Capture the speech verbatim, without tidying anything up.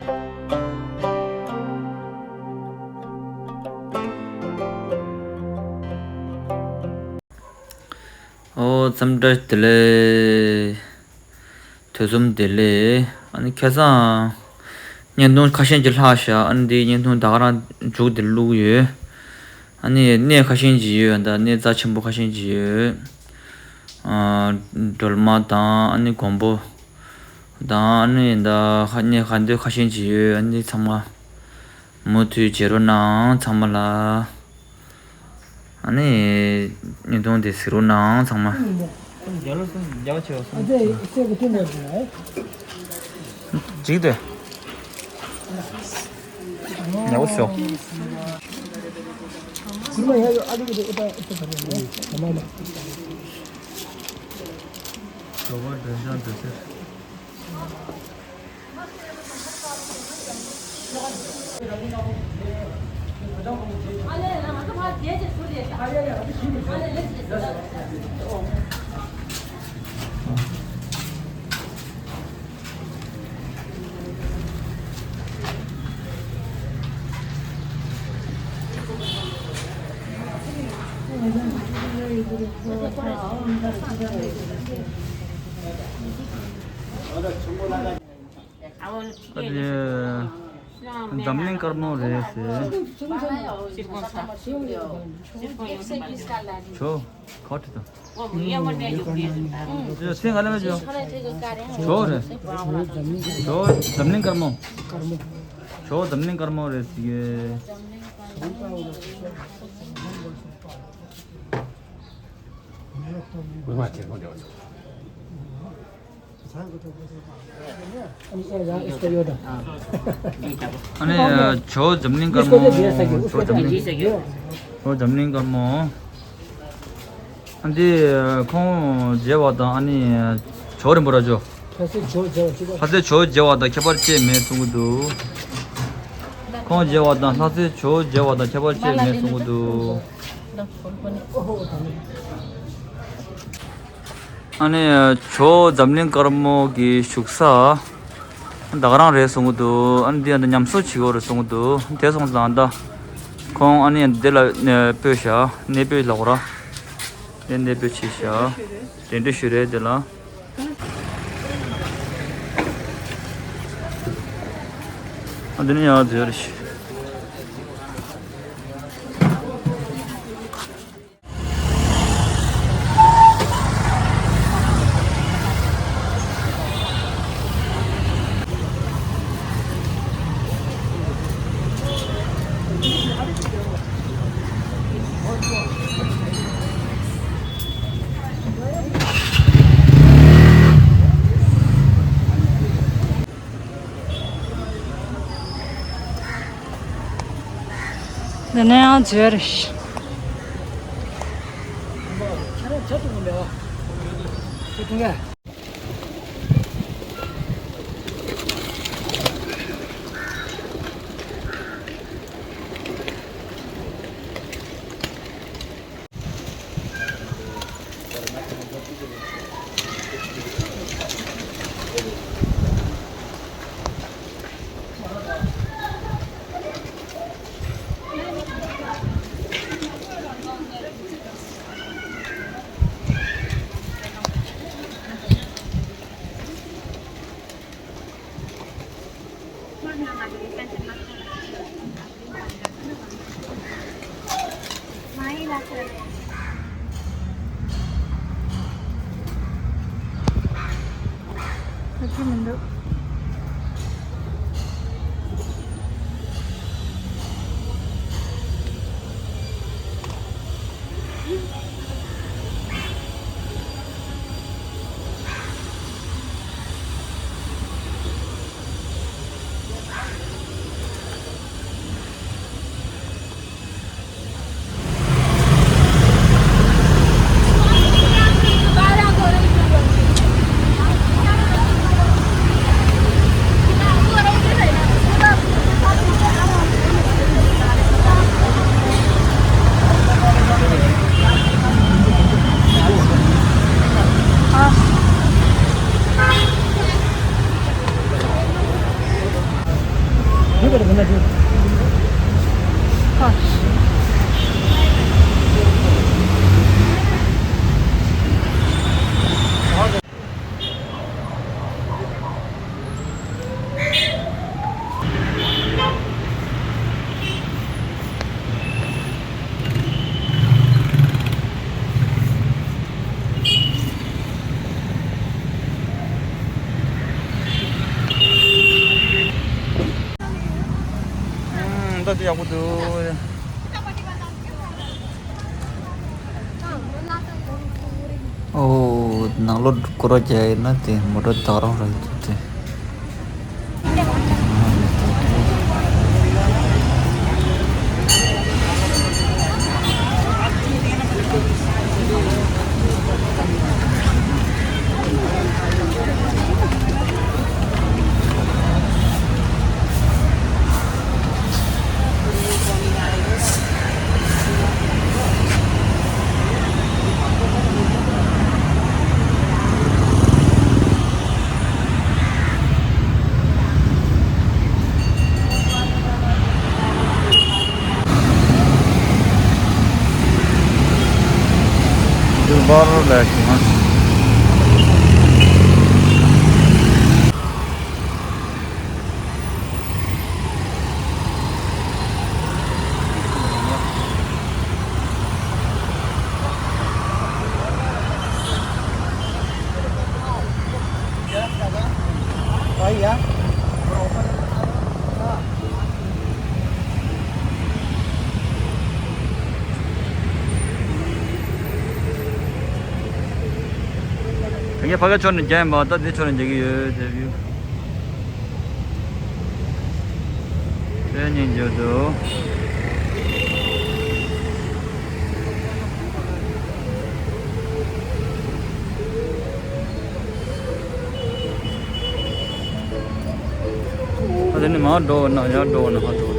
ཨོ་འཚམས་འདྲི་བདེ་ལེགས། ཐུགས་རྗེ་ཆེ་བདེ་ལེགས། ཨ་ནི་ཁ་སང་བརྙན་ཐུང་ཁ་ཤས་ཅིག་ལྷག་ཤག་ཨ་ནི་འདི་བརྙན་ཐུང་ད་ག་རང་མཇུག་དེ་བླུགས་ཡོད། ཨ་ནི་གནས་ཁ་ཤས་ཅིག་ཡོད། ད་གནས་རྩ་ཆེན་པོ་ཁ་ཤས་ཅིག་ཡོད། ཨ་སྒྲོལ་མ་དང་ཨ་ནི་མགོན་པོ་དང་ཨ་ནི་ད་ཁ་གནས་ཁ་འདོད་ཁ་ཤས་ཅིག་ཡོད། ཨ་ནི་ཚང་མ་མུ་མཐུད་མཇལ་རོགས་གནང་ཚང་མ་ལ། ཨ་ནི་བརྙན་ཐུང་དེ་གཟིགས་རོགས་གནང་ཚང་མ། རྒྱལ་ལོ་སོང་རྒྱལ་བ་ཆེ་བ་སོང་། ཨ་ཙེ་སེ་གི་ཏིང་ངེ་ནས། འཇིགས་ཏེ། ཉལ་བ་ཤོག་ཁུར་མ་ཡ་ཡོ་ཨ་ལི་གི་ཏེ་ཨེ་ཏ་ཨེ་ཏ་ད་ནི་ནི་ད་མ་མ། ཇོ་བོ་འདྲེན་བྱང་འདྲེན་ཚེ། ཨ་ནི་འཛམ་གླིང་དཀར་མོ་རེད་ཟེར། ཇོ་ཁ་ཁྲི་དང་། ཇོ་སེང་ག་ལ་མེད་ཇོ། ཇོ་རེད། ཇོ་འཛམ་གླིང་དཀར་མོ། ཇོ་འཛམ་གླིང་དཀར་མོ་རེད་ཟེར་གི། ཨ་ནི་ཇོ་འཛམ་གླིང་དཀར་མོ། ཇོ་འཛམ་གླིང་། ཇོ་འཛམ་གླིང་དཀར་མོ། ཨ་འདི་ཁོང་མཇལ་བ་དང་ཨ་ནི་ཇོ་རིན་པོ་ར་ཇོ། ལྷ་སའི་ཇོ་མཇལ་བ་ཁྱད་པར་ཅི་ཡང་མེད་གསུང་གི་འདུག་ཁོང་མཇལ་བ་དང་ལྷ་སའི་ཇོ་མཇལ་བ་དང་ཁྱད་པར་ཅི་ཡང་མེད་གསུང་གི་འདུག་ཨ་ནི་ཇོ་འཛམ་གླིང་དཀར་མོ་གི་བཞུགས་ས་ད་ག་རང་རེད་གསུང་གི་འདུག་ཨ་ནི་འདི་ཡང་ད་ཉམས་གསོ་བྱེད་དགོས་རེད་གསུང་གི་འདུག་དེ་སོང་ཙང་ད་ཁོང་ཨ་ནི་འདི་ལ་གནས་སྤོས་བཞག་གནས་སྤོས་ལབ་དགོས་ར། འདི་གནས་སྤོས་བྱས་བཞག་གདན་འདྲེན་ཞུས་རེད་འདི་ལ། ཨ་འདི་ནི་ཡང་ཟེར་ཞིག་འདི་ནས་ཡང་འཛུལ་རེད། ཨུམ། ད་དེ་ཡག་པོ་འདུག། ཨོ། ནང་ལོགས་སྐོར་ར་རྒྱག་ཡིན་ན་དེ་མོ་ཊ་བདག་རང་རེད་འདུག་དེ། ངས་ཕ་གི་ཕྱོགས་ནས་རྒྱག་ཡིན་པ། ད་འདི་ཕྱོགས་ནས་རྒྱག་གི་ཡོད། དེ་བིའུ། དེ་གཉིས་འགྱུར་འདུག། ཨ། དེ་ནས་མར་འགྲོ་ན་ཡར་འགྲོ་ན་ཧ་འགྲོ།